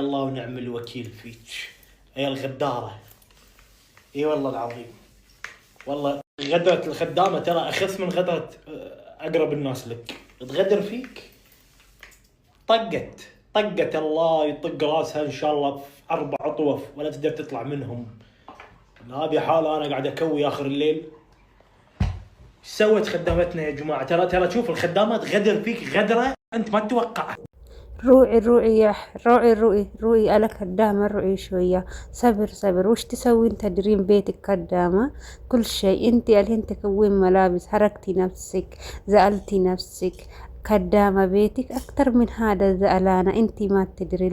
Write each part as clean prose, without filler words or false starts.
الله ونعم الوكيل فيك يا الغدارة. اي والله العظيم، والله غدرة الخدامة ترى اخف من غدرة اقرب الناس لك. تغدر فيك طقت طقت، الله يطق راسها ان شاء الله في 4 عطوف ولا تقدر تطلع منهم. هذه حالة انا قاعد اكوي اخر الليل. سوت خدامتنا يا جماعة؟ ترى شوف الخدامة تغدر فيك غدرة انت ما تتوقعها. روعي روعي يا روعي روعي روعي على خدامة، روعي شوية، صبر صبر. وش تسوين؟ تدرين بيتك خدامة كل شيء. انت الحين تكوين ملابس، حركتي نفسك، زعلتي نفسك، خدامة بيتك أكتر من هذا زعلانة. انت ما تدري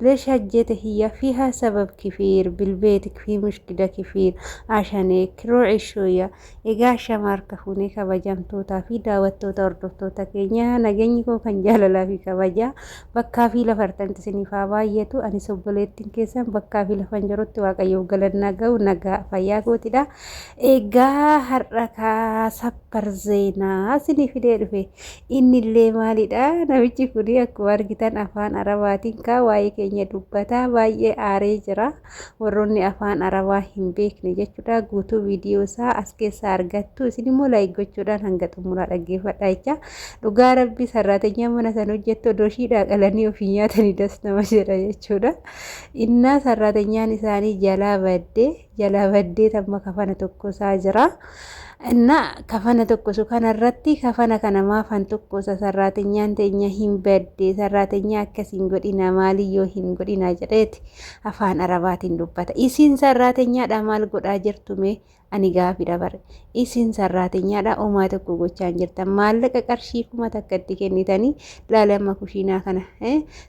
ليش هجيت، هي فيها سبب كثير بالبيتك، في مشكلة كثير عشان هيك روعي شوية. Egaa shama harka fuunee kabajamtootaa fi daawwattoota hordoftoota keenya, nageenyi koo kan jaalalaa fi kabajaa bakkaa fi lafa artanti isiniif haa baay'atu. Anis obboleettiin keessan bakkaa fi lafan jirutti Waaqayyoof galannaa ga'u nagaa fayyaa kootidha. Egaa har'a kaa sappar zeenaa isinii fidee dhufe. Innillee maalidha? Namichi kun akkuma argitan afaan Arabaatiin kaa waa'ee keenya dubbataa baay'ee aaree jira. Warroonni afaan Arabaa hin beekne jechuudha. Guutuu viidiyoo isaa as keessaa argattu. Isin immoo like gochuudhaan hanga xumuraa dhaggeeffadhaa jecha. Dhugaa rabbi sarraatenyaa mana san hojjettu odoo ishiidhaa qalanii ofii nyaatanii das nama jedha jechuudha. Innaa sarraatenyaan isaanii jalaa baddee jalaa baddee tamma kafana tokko isaa jira. Innaa kafana tokkosu kanarratti kafana kana maafan tokkosa, sarraatenyaan teenya hin badde, sarraatenyaa akkas hin godhina, maaliyyoo hin godhina jedheeti afaan Arabaatiin dubbata. Isin sarraatenyaadha maal godhaa jirtu mee? Ani gaafidha bare. Isin sarraatenyaadha homaa tokko gochaa hin jirtan. Maallaqa qarshii 1000 itti kennitanii laala amma kushiinaa kana.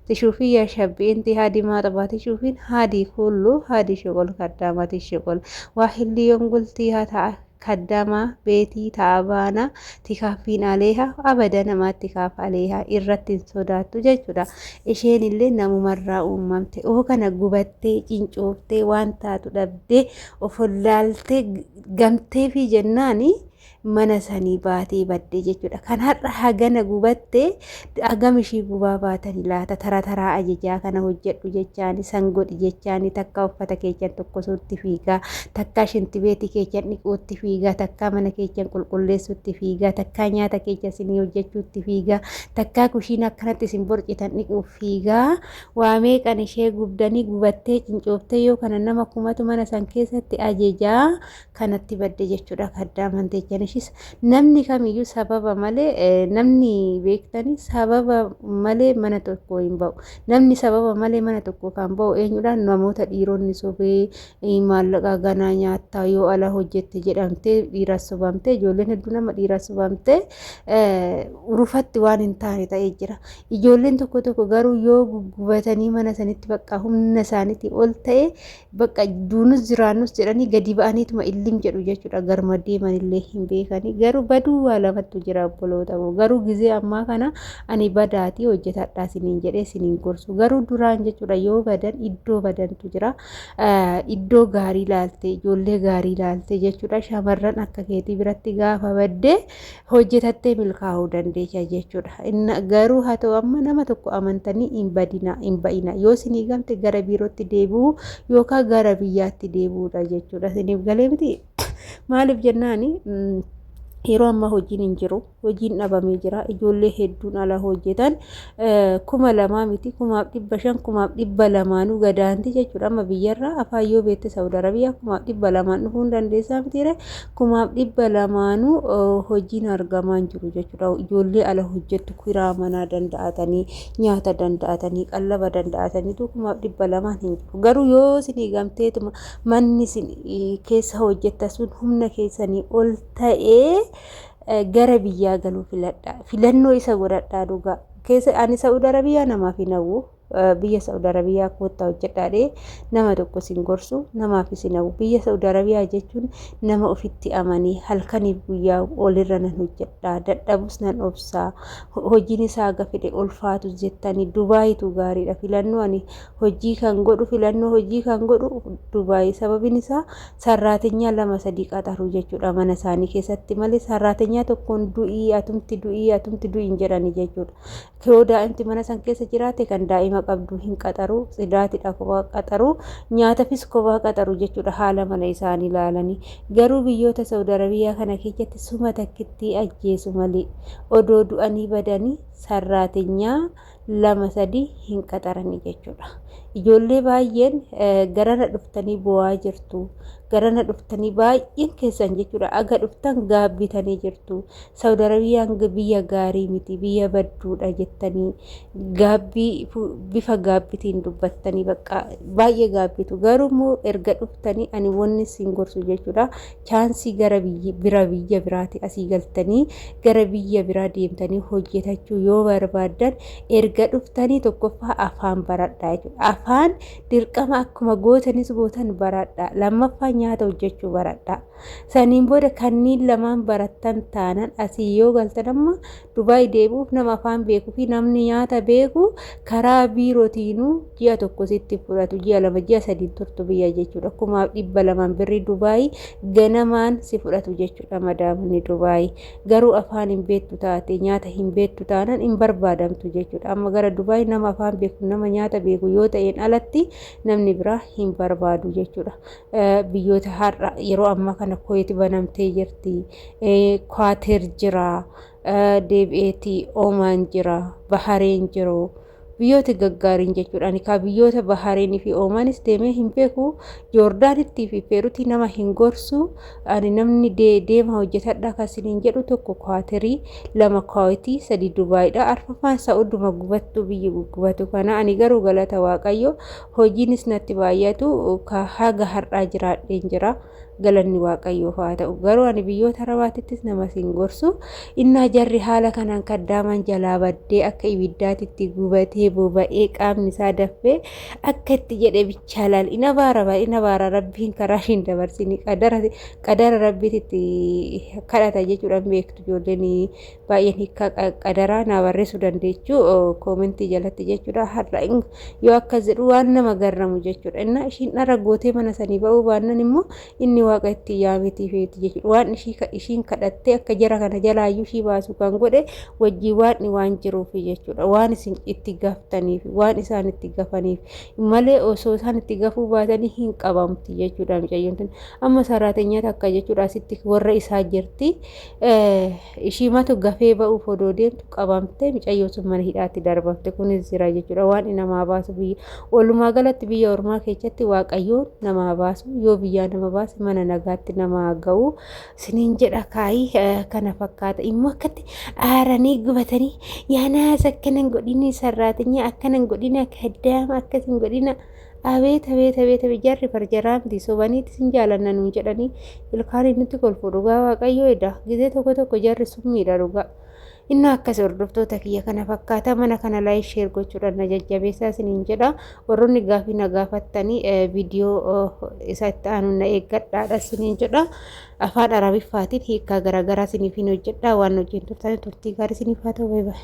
Tishuufii yaa shabbi inti haadi maa xabaa tishuufiin haadi kullu haadi shoqol kaddaamati shoqol. Waa hilliyoon gultii haa ta'a kaddaamaa beetii ta'abaana tikaaffiin aleeha abada namaatti kaaf aleeha irratti hin sodaattu jechuudha. Isheen illee namumarraa uumamte. Oo kana gubattee cincooftee waan taatu dhabdee of wallaaltee gamteefii jennaani mana sanii baatee badde jechuudha. Kan har'a hagana gubatte hagam ishii gubaa baatanii laata? Tara taraa ajajaa kana hojjedhu jechaani, san godhi jechaani, takka uffata keechan tokkosuutti fiigaa, takka shintibeetii keechan dhiquutti fiigaa, takka mana keechan qulqulleessuutti fiigaa, takka nyaata keechan isinii hojjechuutti fiigaa, takka kushiina akkanatti isin borcitan dhiquuf fiigaa. Waa meeqan ishee gubdanii gubattee cincooftee yoo kana nama kumatu mana san keessatti ajajaa kanatti badde jechuudha. Kaddaaman teechan ishis namni kamiyyuu sababa malee, namni beektanii sababa malee mana tokko hin ba'u. Namni sababa malee mana tokko kan ba'u eenyudha? Namoota dhiironni sobee maallaqa ganaa nyaattaa yoo ala hojjette jedhamtee dhiira sobamtee, ijoolleen hedduu nama dhiira sobamtee rufatti waan hin taane ta'ee jira. Ijoolleen tokko tokko garuu yoo guggubatanii mana sanitti bakka humna isaaniitii ol ta'e, bakka duunus jiraannus jedhanii gadi ba'aniituma illim jedhu jechuudha. Garma deeman illee hin beekanii. Garuu baduu waa lamatu jira obboloota koo. Garuu gizee ammaa kana ani badaatii hojjetadhaa isiniin jedhee isiniin gorsu. Garuu duraan jechuudha yoo badan iddoo badantu jira. Iddoo gaarii laaltee, ijoollee gaarii laaltee jechuudha. Shamarran akka keetii biratti gaafa baddee hojjetattee milkaa'uu dandeecha jechuudha. Inna garuu haa ta'u amma nama tokko amantanii hin badina, hin ba'ina. Yoo isinii gamte gara biirootti deebi'uu yookaan gara biyyaatti deebi'uudha jechuudha. Isiniif galee miti? Maaliif jennaani, yeroo ammaa hojiin hin jiru. Hojiin dhabamee jira. Ijoollee hedduun ala hojjetan 2000 miti, 1500, 1200nuu gadaanti jechuudha. Amma biyyarraa afaan yoo beekte Saawud Arabiyaa 1200n dhufuu hin dandeessaa mitiire? 1200nuu hojiin argamaa hin jiru jechuudha. Ijoollee ala hojjettu kiraa manaa danda'atanii, nyaata danda'atanii, qallaba danda'ataniitu 1200n hin jiru. Garuu yoo isinii gamteetuma manni isin keessa hojjetta sun humna keessanii ol ta'ee gara biyyaa galuu filadha. Filannoo isa godhadhaa dhugaa. Keessa ani Saa'ud Arabiyaa namaaf hin hawwu. Biyya Saa'ud Arabiyaa koottaa hojjedhaadhee nama tokko isin gorsu namaaf isin hawwu. Biyya Saa'ud Arabiyaa jechuun nama ofitti amanii halkaniif guyyaa olirra nan hojjedhaa, dadhabus nan obsaa, hojiin isaa haga fedhe ulfaatus jettanii Dubaayitu gaariidha. Filannoo ani hojii kan godhu, filannoo hojii kan godhu Dubaayii. Sababiin isaa sarraatinyaa 2 3 qaxaru jechuudha mana isaanii keessatti malee sarraatinyaa tokkoon du'ii atumti du'ii atumti du'ii hin jedhani jechuudha. Yoo daa'imti mana san keessa jiraate kan daa'ima nama qabdu hin qaxaru, tsidaatidha kophaa qaxaru, nyaatafis kophaa qaxaru jechuudha haala mana isaanii ilaalanii. Garuu biyyoota Saudi Arabiyaa kana keessatti suma takkittii ajjeesu malee odoo du'anii badanii sarraatenyaa lama sadi hin qaxaranii jechuudha. Ijoollee baay'een garana dhuftanii bo'aa jirtu. Garana dhuftanii baay'een keessan jechuudha. Aga dhuftan gaabbitanii jirtu. Saudi Arabiyaan biyya gaarii miti, biyya badduudha jettanii gaabbii bifa gaabbitiin dubbattanii bakka baay'ee gaabbitu. Garuu immoo erga dhuftanii ani wanni isin gorsu jechuudha. Chaansii gara bira biyya biraati asii galtanii gara biyya biraa deemtanii hojjetachuu yoo barbaaddan erga dhuftanii tokkoffaa afaan baradhaa jechuudha. Afaan dirqama akkuma gootanis gootan baradhaa. Lammaffaa nyaata hojjechuu baradhaa. Saniin booda kanneen lamaan barattan taanan asii yoo galtan amma Dubaay deebi'uuf nama afaan beekuu fi namni nyaata beeku karaa biirootiinuu ji'a tokko sitti fudhatu, ji'a 2, ji'a 3 turtu biyya jechuudha. 2,200 birrii Dubaay ganamaan si fudhatu jechuudha madaamonni Dubaay. Garuu afaan hin beektu taate, nyaata hin beektu taanaan hin barbaadamtu jechuudha. Amma gara Dubaay nama afaan beeku, nama nyaata beeku yoo ta'een alatti namni biraa hin barbaadu jechuudha. Biyyoota har'a yeroo ammaa kana Kuweet banamtee jirti. Kwaateer jira. Deebi'eeti Oomaan jira. Bahareen jiru. Biyyooti gaggaariin jechuudha. Ani kaa biyyoota Bahareenii fi Oomaanis deemee hin beeku. Joordaanittii fi Peeruutii nama hin gorsu. Ani namni deema hojjetadhaa kan isiniin jedhu tokko Kwaaterii, lama Kuweetii, sadi Dubaayidha. Arfaffaan Sa'uduma gubattuu biyyi guggubatu kana. Ani garuu galata Waaqayyo hojiinis natti baay'atu ka haga har'aa jiraadheen jira. Galanni Waaqayyoof haa ta'u. Garuu ani biyyoota Arabaatittis nama sin gorsu. Innaa jarri haala kanaan kaddaamaan jalaa baddee akka ibiddaatitti gubatee boba'ee qaamni isaa daffee akka itti jedhe bichaa laal. In abaara baay'ee in abaara Rabbiin karaa hin dabarsini qadara qadara Rabbiititti kadhata jechuudhaan beektu ijoolleen baay'een hiikkaa qadaraa naa barreessuu dandeechu koomentii jalatti jechuudha. Har'a yoo akkas jedhu waan nama garramu jechuudha. Innaa ishiin dhara gootee mana sanii ba'uu baannan immoo inni waaqa itti yaametii feeti jechuudha. Waan ishiin kadhattee akka jara kana jalaayyuu ishii baasu kan godhe wajjii waaqni waan jiruufi jechuudha. Waan isin itti gaftaniif, waan isaan itti gafaniif malee osoo isaan itti gafuu baatanii hin qabamti jechuudha mucayyoon tun. Amma saraatenyaa takka jechuudha asitti warra isaa jirti. Ishiimatu gafee ba'uuf odoo deemtu qabamte, mucayyoon sun mana hidhaatti darbamte. Kunis jira jechuudha. Waan namaa baasu biyya walumaa galatti biyya ormaa keessatti Waaqayyoon namaa baasu, yoo biyyaa nama baase mana nagaatti namaa ga'u siniin jedha. Kaayii kana fakkaata immoo akkatti aaranii gubatanii yaanaas akkanan godhini, sarraatinyaa akkanan godhina, kaddaama akkas hin godhina. Abeet abeet abeet abeet, jarri farjaraa miti, sobaniiti sin jaalanna nuun jedhanii ilkaanii nutti kolfu. Dhugaa Waaqayyoo eda gizee tokko tokko jarri summiidha dhugaa. Inni akkas hordoftoota kiyya kana fakkaata. Mana kana like, share gochuudhaan na jajjabeessaa isiniin jedha. Warroonni gaafii na gaafattanii viidiyoo isa itti aanu na eeggadhaadha isiniin jedha. Afaan Arabiffaatiin hiikkaa garaagaraa isiniif hin hojjedha. Waan wajjin turtanii turtii gaarii isiniif haa ta'u. Baay'ee.